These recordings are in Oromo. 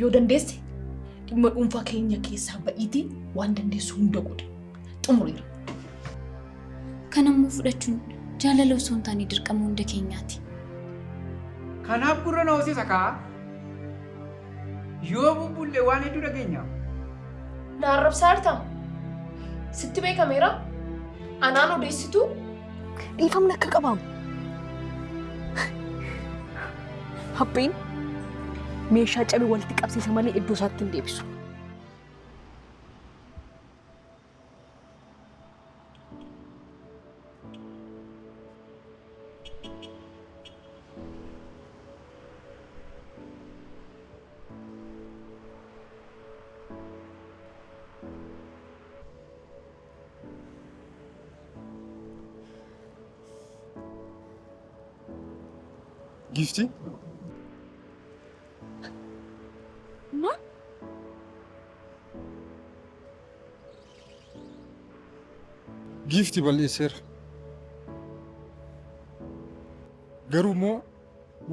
Yoo dandeesse dhimma dhuunfaa keenya keessaa ba'iitii waan dandeessu hunda godhi. Xumureera. Kana immoo fudhachuun jaalala osoo hin taane dirqama hunda keenyaati. Kanaaf gurra na hoosisa kaa. Yoo bubbulle waan hedduu dhageenya. Na arrabsaa jirtaa? Sitti beekameera? Anaan odeessituu? Dhiifamni akka qabaamu. Hapheen meeshaa cabe walitti qabsiisa malee iddoo isaatti hin deebisu. Giiftii? Maal? Giiftii balleesseera. Garuu immoo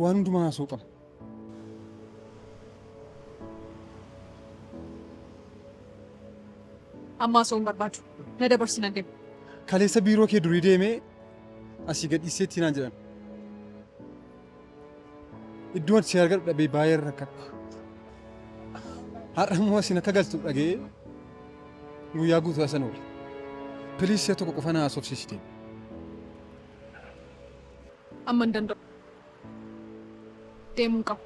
waan hundumaa haasa'uu qabna. Amma haasa'uu hin barbaadu. Na dabarsi nan deema. Kaleessa biiroo kee durii deemee asii gadhiiseetti naan jedhan. Iddoo ati si argadhu dhabee baay'een rakkadha. Har'a immoo asiin akka galtu dhaga'ee guyyaa guutuu asan oole. Please si'a tokko qofa na haasofsiisi deemi. Amma hin danda'u. Deemuun qaba.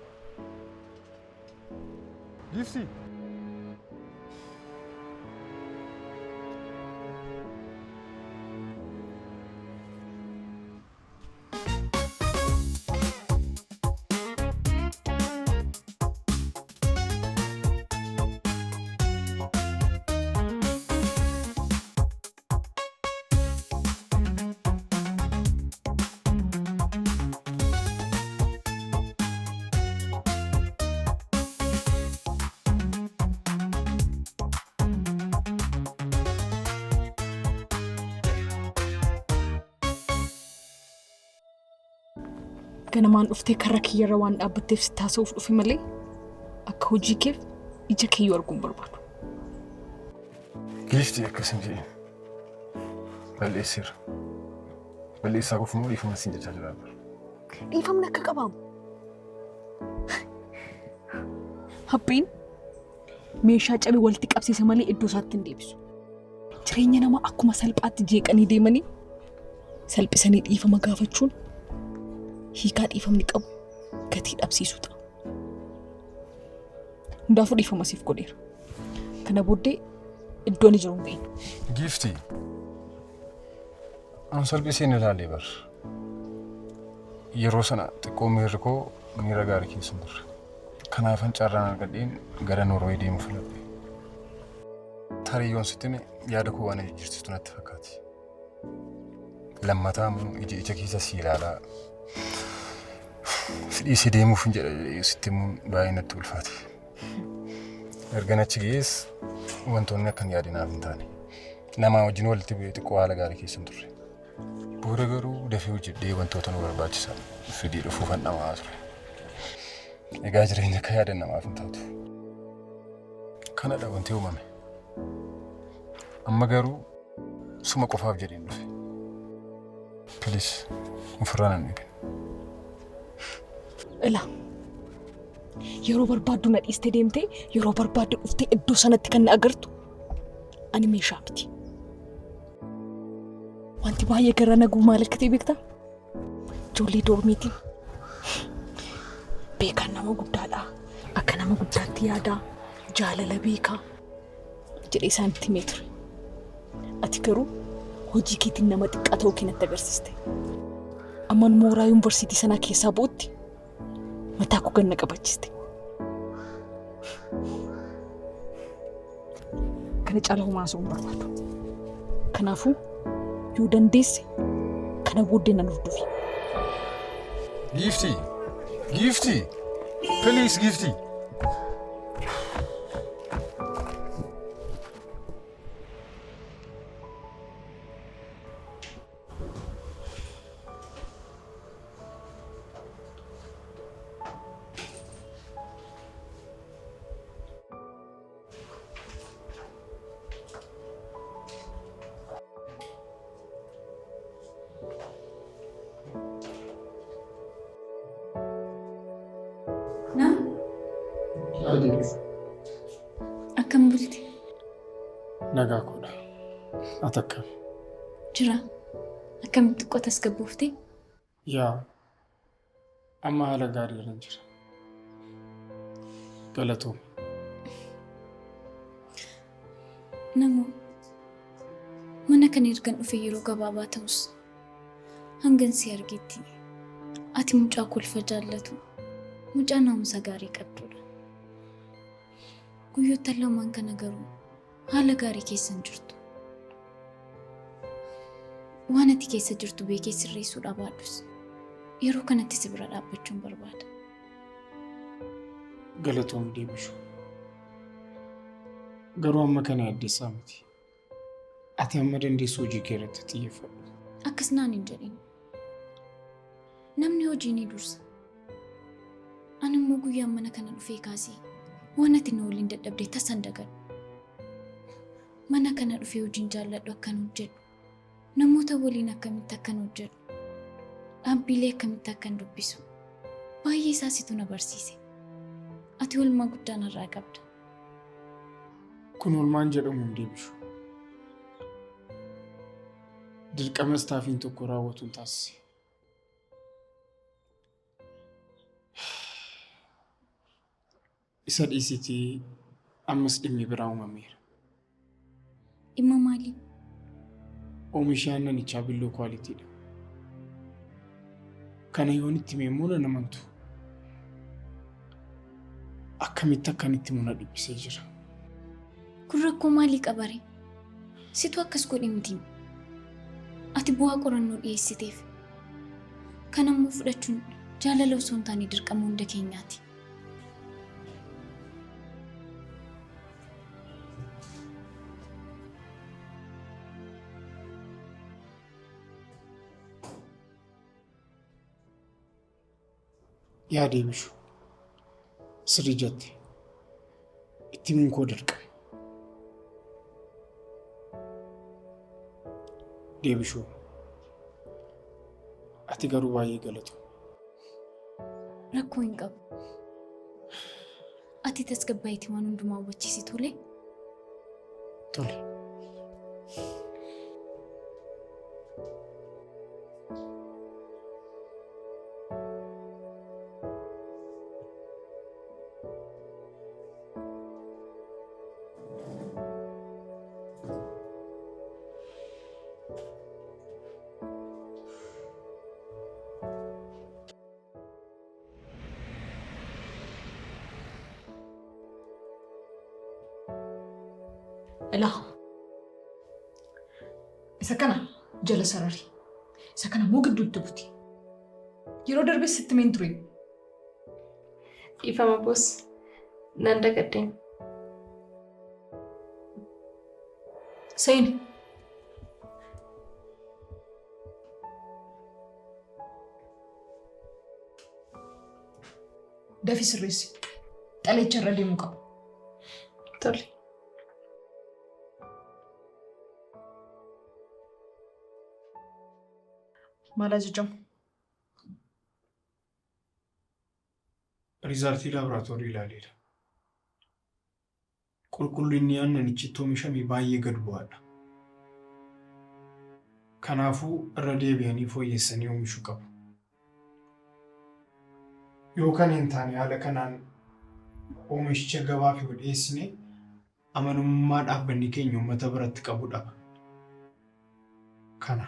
Giiftii! Ganamaan dhuftee karra kiyyarra waan dhaabbatteef sitti haasa'uuf dhufe malee akka hojii keef ija keeyyuu arguu hin barbaadu. Giiftii akkas hin jedhin. Balleesseera. Balleessaa koof immoo dhiifama siin jechaa jira. Dhiifamni akka qabaamu. Haphiin meeshaa cabe walitti qabsiisa malee iddoo isaatti hin deebisu. Jireenya namaa akkuma salphaatti jeeqanii deemanii salphisanii dhiifama gaafachuun hiikaa dhiifamni qabu gatii dhabsiisuu ta'a. Hundaafuu dhiifama siif godheera. Kana booddee iddoo ani jiru hin ga'iin. Giiftii. An salphisee hin ilaalle bar. Yeroo sana xiqqoo miirri koo miira gaarii keessa hin turre. Kanaafan carraan argadheen gara Noorweey deemuu filadhe. Tarii yoon sitti hime yaada koo waan na jijjiirsistu natti fakkaate. Lammataa immoo ija ija keessa si ilaalaa si dhiisee deemuuf hin jedha jedhee sitti himuun baay'ee natti ulfaate. Ergan achi ga'ees wantoonni akkan yaade naaf hin taane. Namaa wajjin walitti bu'ee xiqqoo haala gaarii keessa hin turre. Booda garuu dafee hojjedhee wantoota nu barbaachisan fidee dhufuufan dhama'aa ture. Egaa jireenya akka yaadan namaaf hin taatu. Kanadha wanti uumame. Amma garuu suma qofaaf jedheen dhufe. Please ofirraa nan dhibin. Ilaa yeroo barbaaddu na dhiistee deemtee yeroo barbaaddu dhuftee iddoo sanatti kan na agartu ani meeshaa miti. Wanti baay'ee gara na gubu maal akka ta'e beektaa? Ijoollee doormiitiin beekaan nama guddaadha. Akka nama guddaatti yaadaa jaalala beekaa jedhee isaanitti himee ture. Ati garuu hojii keetiin nama xiqqaa ta'uu kee natti agarsiiste. Amman mooraa yuunivarsiitii sanaa keessaa bu'utti mataa koo ganna qabaachiste. Kana caala homaa haasa'uu hin barbaadu. Kanaafuu yoo dandeesse kana booddee nan hordofi. Giiftii! Giiftii! Please giiftii! Akkam bulte? Nagaa koodha. Ati akkam? Jira. Akkamitti xiqqoo tasgabboofte? Yaa, amma haala gaarii irra jira. Galatooma. Namoo, mana kana ergan dhufe yeroo gabaabaa ta'us hangan si argetti ati mucaa kolfa jaallatu, mucaa naamusa gaarii qabdudha. Guyyoota lamaan kana garuu haala gaarii keessa hin jirtu. Waan ati keessa jirtu beekee sirreessuu dhabaadhus yeroo kanatti si bira dhaabbachuun barbaada. Galatoom deebishu. Garuu amma kana yaaddessaa miti. Ati amma dandeessu hojii kee irratti xiyyeeffadhu. Akkas naan hin jedhin. Namni hojii ni dursa. Ani immoo guyyaan mana kana dhufee kaasee waan ati na waliin dadhabde tasan dagadhu. Mana kana dhufee hojiin jaalladhu akkan hojjedhu. Namoota waliin akkamitti akkan hojjedhu. Dhaabbilee akkamitti akkan dubbisu. Baay'ee isaa situ na barsiise. Ati oolmaa guddaa narraa qabda. Kun oolmaan jedhamu hin deebishu. Dirqama istaafiin tokko raawwatu hin taasise. Isa dhiisitii ammas dhimmi biraa uumameera. Dhimma maalii? Oomishi aannanichaa billoo kwaalitiidha. Kana yoon itti hime immoo nan amantu. Akkamitti akkan itti himu na dhiphisee jira. Kun rakkoo maalii qaba ree? Situ akkas godhe miti. Ati bu'aa qorannoo dhiyeessiteef. Kana immoo fudhachuun jaalala osoo hin taane dirqama hunda keenyaati. Yaa deebishu. Sirrii jette. Itti himuun koo dirqama. Deebishuu. Ati garuu baay'ee galatoomi. Rakkoo hin qabu. Ati tasgabbaa'iitii waan hundumaa hubachiisi tole. Tole. Ilaa. Isa kana jala sarari. Isa kana immoo gidduutti buti. Yeroo darbe sitti himeen ture. Dhiifama boss. Nan dagadheen. Seeni. Dafi sirreessi. Xalayicha irra deemuu qaba. Tole. Maal ajajamu? Riizaaltii laaboraatoorii ilaaleera. Qulqullinni aannanichi itti oomishame baay'ee gad bu'aadha. Kanaafuu irra deebi'anii fooyyessanii oomishuu qabu. Yoo kana hin taane haala kanaan oomishicha gabaaf yoo dhiyeessine amanamummaa dhaabbanni keenya uummata biratti qabu dhaba. Kana.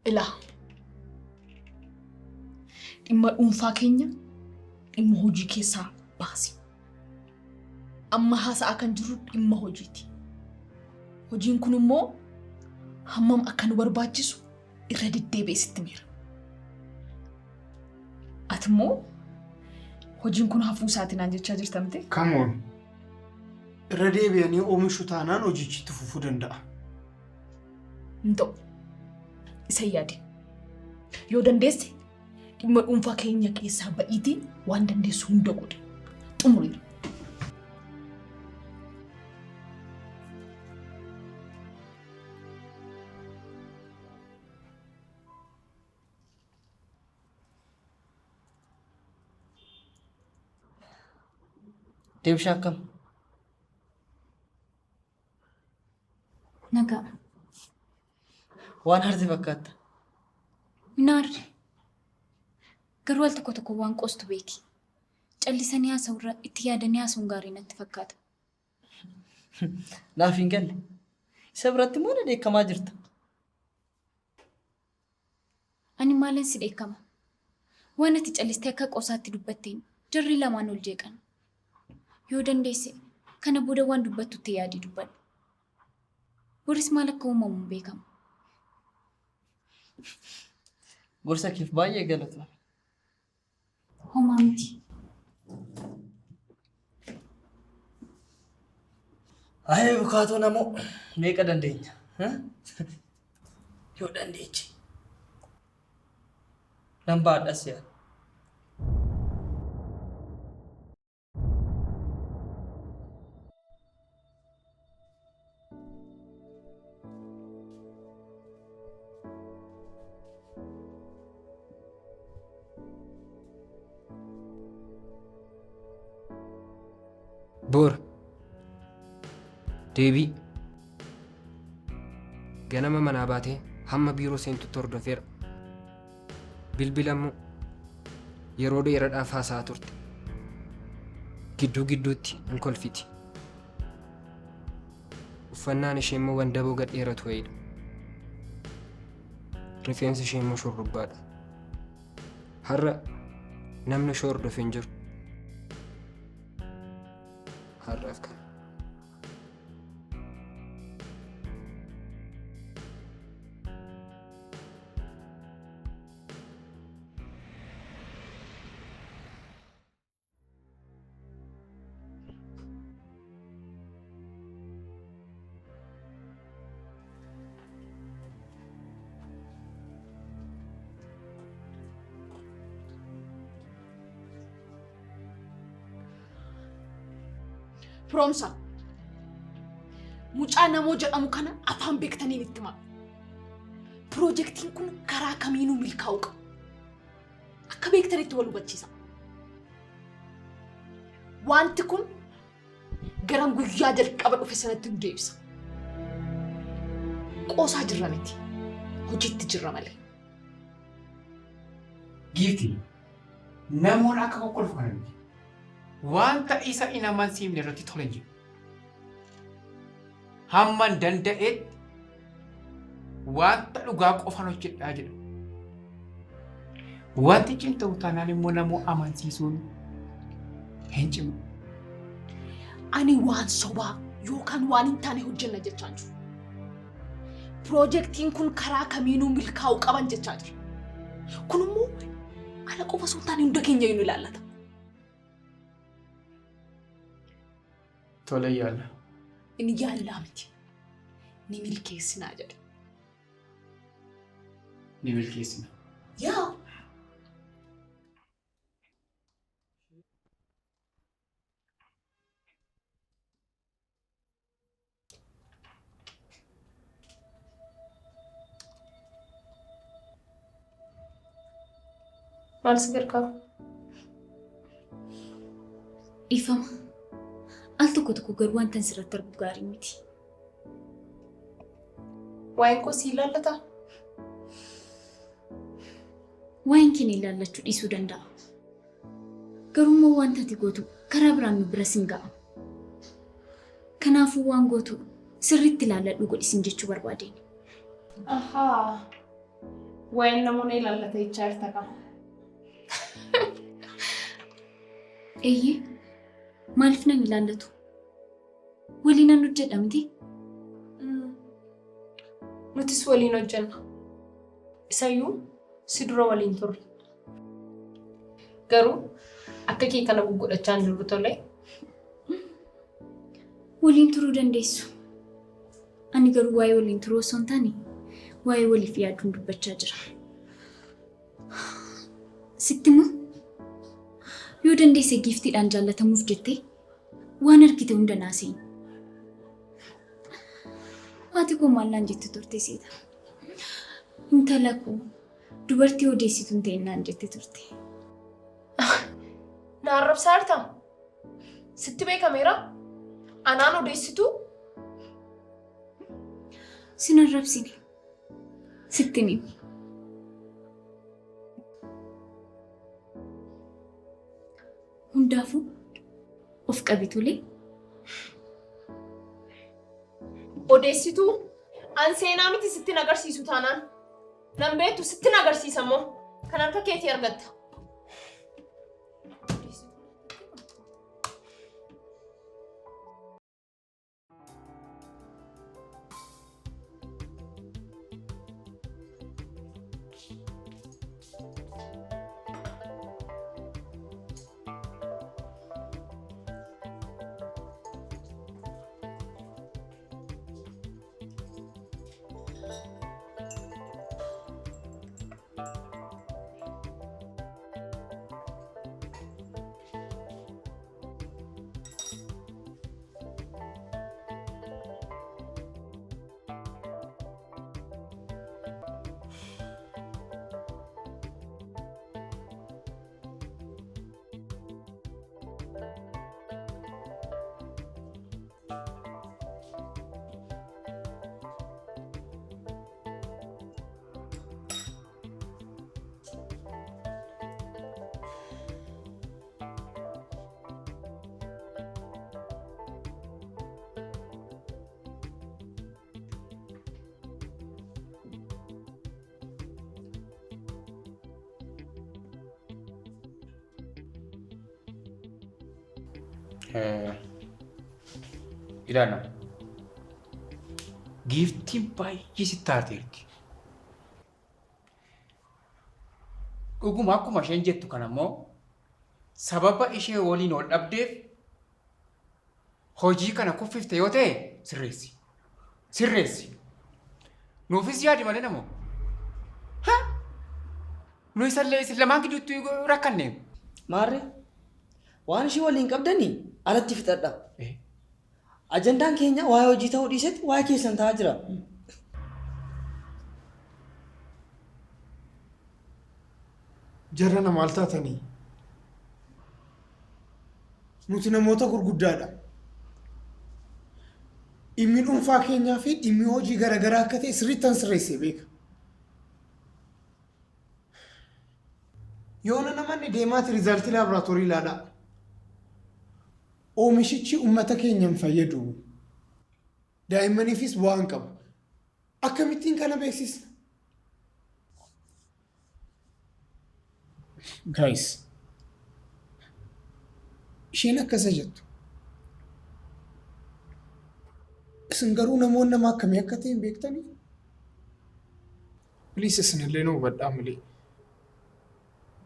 Ilaa. Dhimma dhuunfaa keenya dhimma hojii keessaa baasi. Amma haasa'aa kan jirru dhimma hojiiti. Hojiin kun immoo hammam akka nu barbaachisu irra deddeebi'ee sitti himeera. Ati immoo hojiin kun hafuu isaati naan jechaa jirta miti? Come on. Irra deebi'anii oomishu taanaan hojichi itti fufuu danda'a. Hin ta'u. Isa hin yaadin. Yoo dandeesse dhimma dhuunfaa keenya keessaa ba'iitii waan dandeessu hunda godhi. Xumuriira. Deebishaa akkam? Nagaa. Waan harte fakkaatta. Naarri. Garuu al tokko tokko waan qoostu beeki. Callisanii haasa'urra itti yaadanii haasa'uun gaarii natti fakkaata. Naaf hin galle. Isa biratti immoo na dheekkamaa jirta. Ani maalan si dheekkama? Waan ati callistee akka qoosaatti dubbatteen jarri lamaan ol jeeqan. Yoo dandeesse kana booda waan dubbattutti yaadii dubbadhu. Boris maal akka uumamu hin beekamu. Gorsa keef baay'ee galatoomi. Homaa miti. Ayee bukaatoo namoo meeqa dandeenya? Yoo dandeeche. Nan baadhas yaa. Boora. Deebii. Ganama manaa baatee hamma biiroo seentutti hordofeera. Bilbila immoo yeroo dheeraadhaaf haasa'aa turte. Gidduu gidduutti hin kolfiti. Uffannaan ishee immoo wandaboo gad dheeratu wayiidha. Rifeensi ishee immoo shurrubbaadha. Har'a namni ishee hordofe hin jiru. Har'aaf kana. Firoomsa. Mucaa namoo jedhamu kana afaan beektaniin itti himaa. Piroojeektiin kun karaa kamiinuu milkaa'uu qaba. Akka beektanitti wal hubachiisa. Wanti kun gara guyyaa jalqaba dhufe sanatti nu deebisa. Qoosaa jirra miti. Hojiitti jirra malee. Giifti, namoonni akka kokkolfu kana miti. Wanta isa hin amansiifne irratti tole hin jedhu. Hamman danda'etti wanta dhugaa qofan hojjedhaa jedha. Wanti cimtuu taanaan immoo namoo amansiisuun hin cimu. Ani waan sobaa yookaan waan hin taane hojjenna jechaa jiru. Piroojeektiin kun karaa kamiinuu milkaa'uu qaban jechaa jira. Kun immoo ana qofa osoo hin taane hunda keenya iyyuu ni ilaallata. Tole yaalla. Inni yaallaa miti. Ni milkeessinaa jedhe. Ni milkeessina. Yaa. Maal si gargaaru? Dhiifama. Al tokko tokko garuu wanta sirratti argu gaarii miti. Waa'een koo si ilaallataa? Waa'een keenya ilaallachuu dhiisuu danda'a. Garuu immoo wanta ati gootu karaa biraan nu bira sin ga'a. Kanaafuu waan gootu sirriitti ilaalladhu godhisin jechuu barbaadeen. Ahaa. Waa'een namoonni ilaallata jechaa jirta kaa. Eeyyee. Maaliif nan ilaallatu? Waliin nan hojjedha miti? Nutis waliin hojjenna. Isayyuu si dura waliin turre. Garuu akka kee kana guggodhachaa hin jirru tole. Waliin turuu dandeessu. Ani garuu waa'ee waliin turuu osoo hin taane waa'ee waliif yaaduun dubbachaa jira. Sitti immoo yoo dandeesse giiftiidhaan jaallatamuuf jettee waan argite hunda naaseen. Haati koo maal naan jette turte seeta? Intala koo dubartii odeessitu hin ta'in naan jette turte. Na arrabsaa jirtaa? Sitti beekameera? Anaan odeessituu? Sin arrabsine. Sitti ni. Hundaafuu of qabi tolee. Odeessituu? An seenaa miti sittin agarsiisu taanaan. Nan beektu sittin agarsiisa immoo. Kan harka keetii argatta. Ilaala. Giiftiin baay'ee sitti aarteerti. Dhuguma akkuma isheen jettu kana immoo sababa ishee waliin ol dhabdeef hojii kana kuffifte yoo ta'e sirreessi. Sirreessi. Nuufis yaadi malee namoo. Ha? Nu isallee isin lamaan gidduutti rakkanne. Maarree waan ishee waliin qabdanii alatti fixadha. Ajandaan keenya waa'ee hojii ta'uu dhiisetti waa'ee keessan ta'aa jira. Jarana maal taatanii? Nuti namoota gurguddaadha. Dhimmi dhuunfaa keenyaa fi dhimmi hojii garaagaraa akka ta'e sirriittan sirreessee beeka. Yoona namanni deemaati riizaaltii laaboraatoorii ilaalaa. Oomishichi uummata keenya hin fayyadu. Daa'immaniifis bu'aa hin qabu. Akkamittiin kana beeksisna? Guys, isheen akkasa jettu. Isin garuu namoonni nama akkamii akka ta'e hin beektanii? Please isinillee nu hubadhaa malee.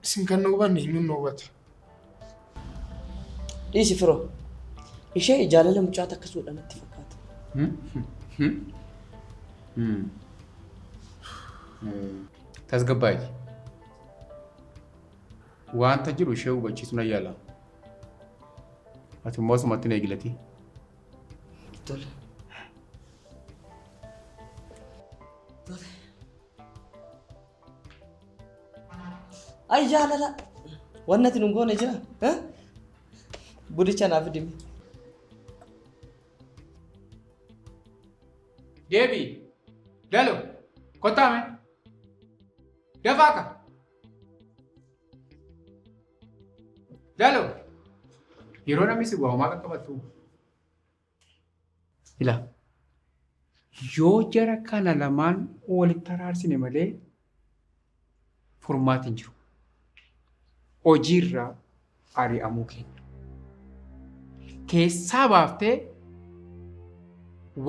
Isin kan nu hubanne eenyuun nu hubata? Dhiisi firoo. Ishee jaalala mucaatu akkas godha natti fakkaata. Tasgabbaa'i. Wanta jiru ishee hubachiisuu nan yaala. Ati immoo asumatti na eegilatii. Tole. Tole. Ay jaalala. Wanni ati nun goone jira. Eh? Budicha naa fidime. Deebi. Dalo. Kottaa mee. Dafaa ka. Dalo. Yeroo namni si waamu maal qaqqabattu? Ilaa. Yoo jara kana lamaan walitti araarsine malee furmaati hin jiru. Hojiirraa ari'amuu keenya. Keessaa baaftee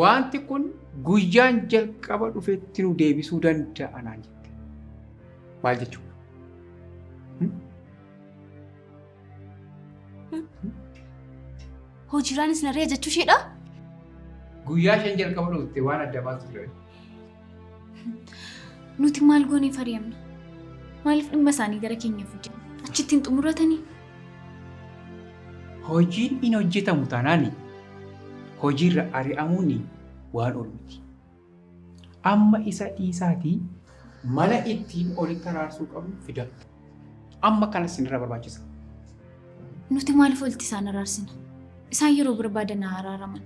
wanti kun guyyaan jalqaba dhufetti nu deebisuu danda'a naan jette. Maal jechuudha? Hojiirraanis na ari'a jechuu isheedha? Guyyaa isheen jalqaba dhufte waan adda maaltu ture? Nuti maal gooneef ari'amna? Maaliif dhimma isaanii gara keenya fidde? Achitti hin xumuratanii? Hojiin hin hojjetamu taanaan hojiirra ari'amuun waan oolu miti. Amma isa dhiisaatii mala ittiin olitti araarsuu qabnu fida. Amma kana isinirraa barbaachisa. Nuti maaliif walitti isaan araarsina? Isaan yeroo barbaadan haa araaraman.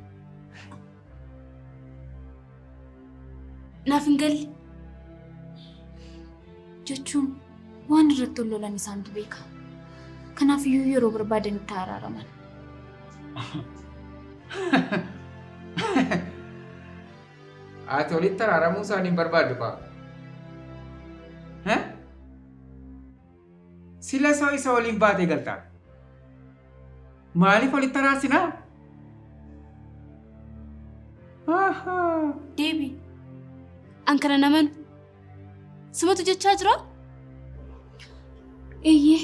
Naaf hin galle. Jechuun waan irratti wal lolan isaantu beeka. Kanaafiyyuu yeroo barbaadanitti haa araaraman. Ati walitti araaramuu isaanii hin barbaaddu kaa. Sila soo isa waliin baatee galtaa. Maaliif walitti araarsinaa? Ahaa. Deebi. An kana naman. Sumatu jechaa jira? Eeyyee.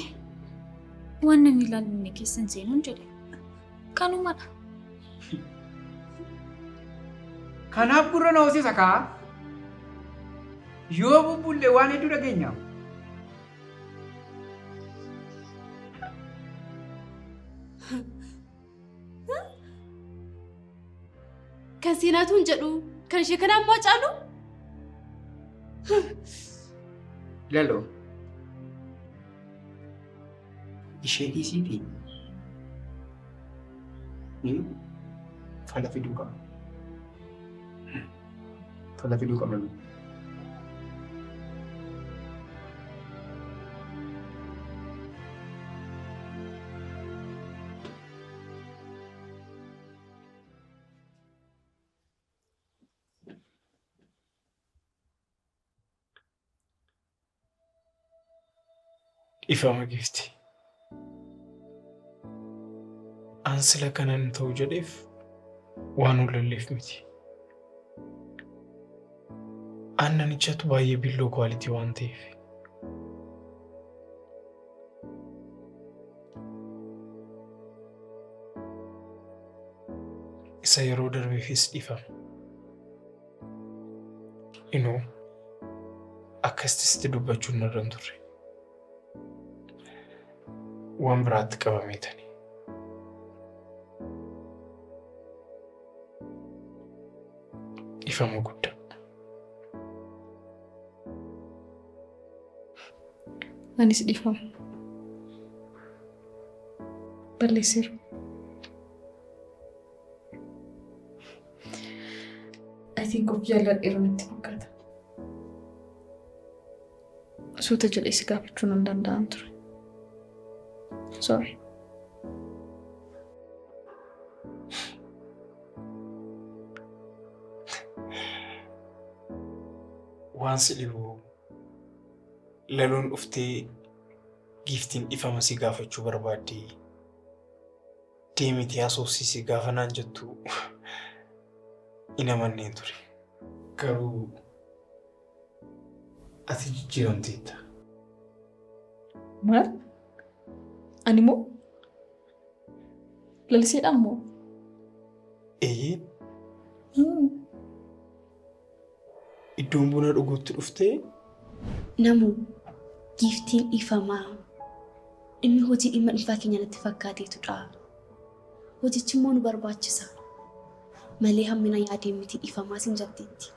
Waan namni ilaalinne keessan seenuun jedhe. Kanumadha. Kanaaf gurra na hoosisa kaa. Yoo bubbulle waan hedduu dhageenya. Kan seenaatu hin jedhu. Kan ishee kanaa immoo caalu. Laloo. Ishee dhiisiitii fala fiduu qabna. Fala fiduu qabna. Dhiifama giifti. An sila kanan ta'u jedheef waan hollalleef miti. Aannanichatu baay'ee billoo kwaalitii waan ta'eef. Isa yeroo darbeefis dhiifama. Inuu akkasitti sitti dubbachuun narra hin turre. Waan biraatti qabameetani. Dhiifama guddaa. Anis dhiifama. Balleesseera. I think of jaalladheera natti fakkaata. Suuta jedhee si gaafachuu nan danda'an ture. Sorry. Waan si dhibu laloon dhuftee giiftiin dhifama si gaafachuu barbaadde deemiti haasofsiisi gaafa naan jettu hin amanneen ture. Garuu ati jijjiiramteetta. Maal? Ani moo? Laliseedhaan moo? Eeyyee. Iddoon buna dhuguutti dhuftee Namu giiftiin dhiifamaa. Dhimmi hojii dhimma dhuunfaa keenya natti fakkaateetudha. Hojichi immoo nu barbaachisa. Malee hammina yaadeen miti dhiifamaa sin jetteetti.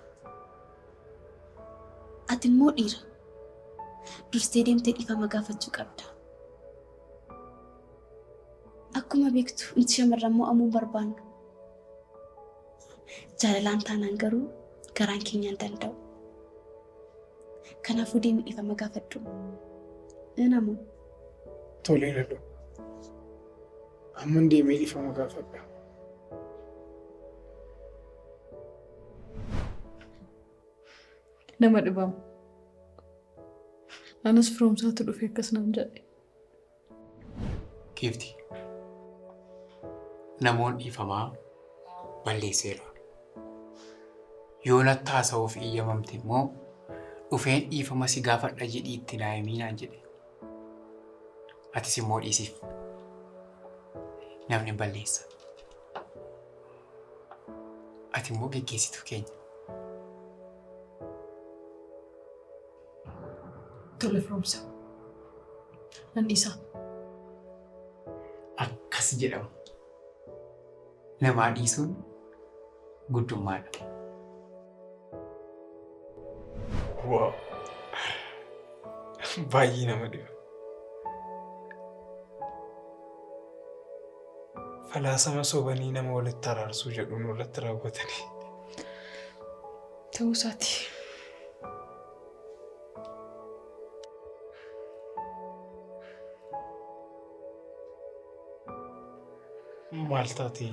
Ati immoo dhiira. Dursitee deemtee dhiifama gaafachuu qabda. Akkuma beektu nuti shamarran mo'amuu hin barbaannu. Jaalalaan taanaan garuu garaan keenya hin danda'u. Kanaafuu deemi dhiifama gaafadhu. Namu. Tolee Laloo. Amman deemee dhiifama gaafadha. Nama dhibamu. Anas firoomsaatu dhufe akkas naan jedhe. Giifti. Namoon dhiifamaa balleesseera. Yoo natti haasa'uuf eeyyamamte immoo dhufeen dhiifama si gaafadha jedhii itti naa himii naan jedhe. Atis immoo dhiisiif. Namni hin balleessa. Ati immoo geggeessituu keenya. Tole firoomsa. Nan dhiisa. Akkas jedhamu. Namaa dhiisuun guddummaadha. Wow. Baay'ee nama dhiba. Falaasama sobanii nama walitti araarsuu jedhu nurratti raawwatanii. Ta'uu isaati. Maal taatee?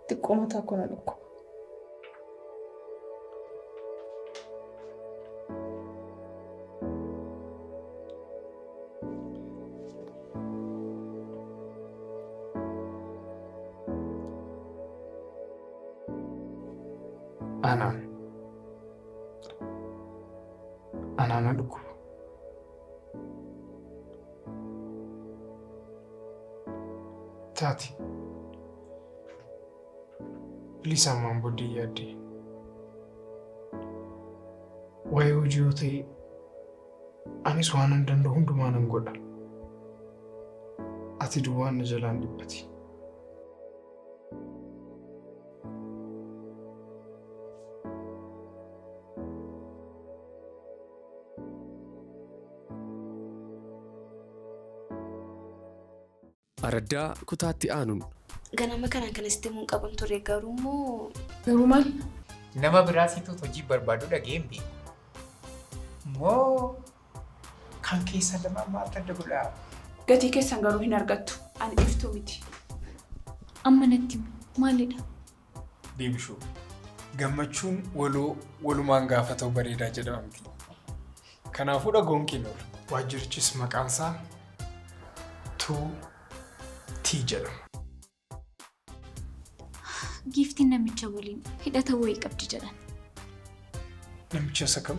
Xiqqoo mataa koo na dhukkuba. Anaan. Anaan na dhukkuba. Taati. Please ammaan booddee yaaddee. Waa'ee hojii yoo ta'e anis waan an danda'u hundumaa nan godha. Ati duwwaan na jalaan dhiphati. Araddaa kutaatti aanuun. Ganama kanaan kan sitti himuun qaban ture garuu immoo. Garuu maal? Nama biraa situ hojii barbaadu dhageen beeku. Moo kan keessa lamaan maaltu adda godhaa? Gatii keessan garuu hin argattu. Ani iftuu miti. Amma natti himi. Maalidha? Deebishuu. Gammachuun waloo walumaan gaafa ta'u bareedaa jedhama miti. Kanaafuu dhagoon keenya oola. Waajjirichis maqaan isaa 2T jedhama. Giiftiin namicha waliin hidhata wayii qabdi jedhan. Namicha isa kam?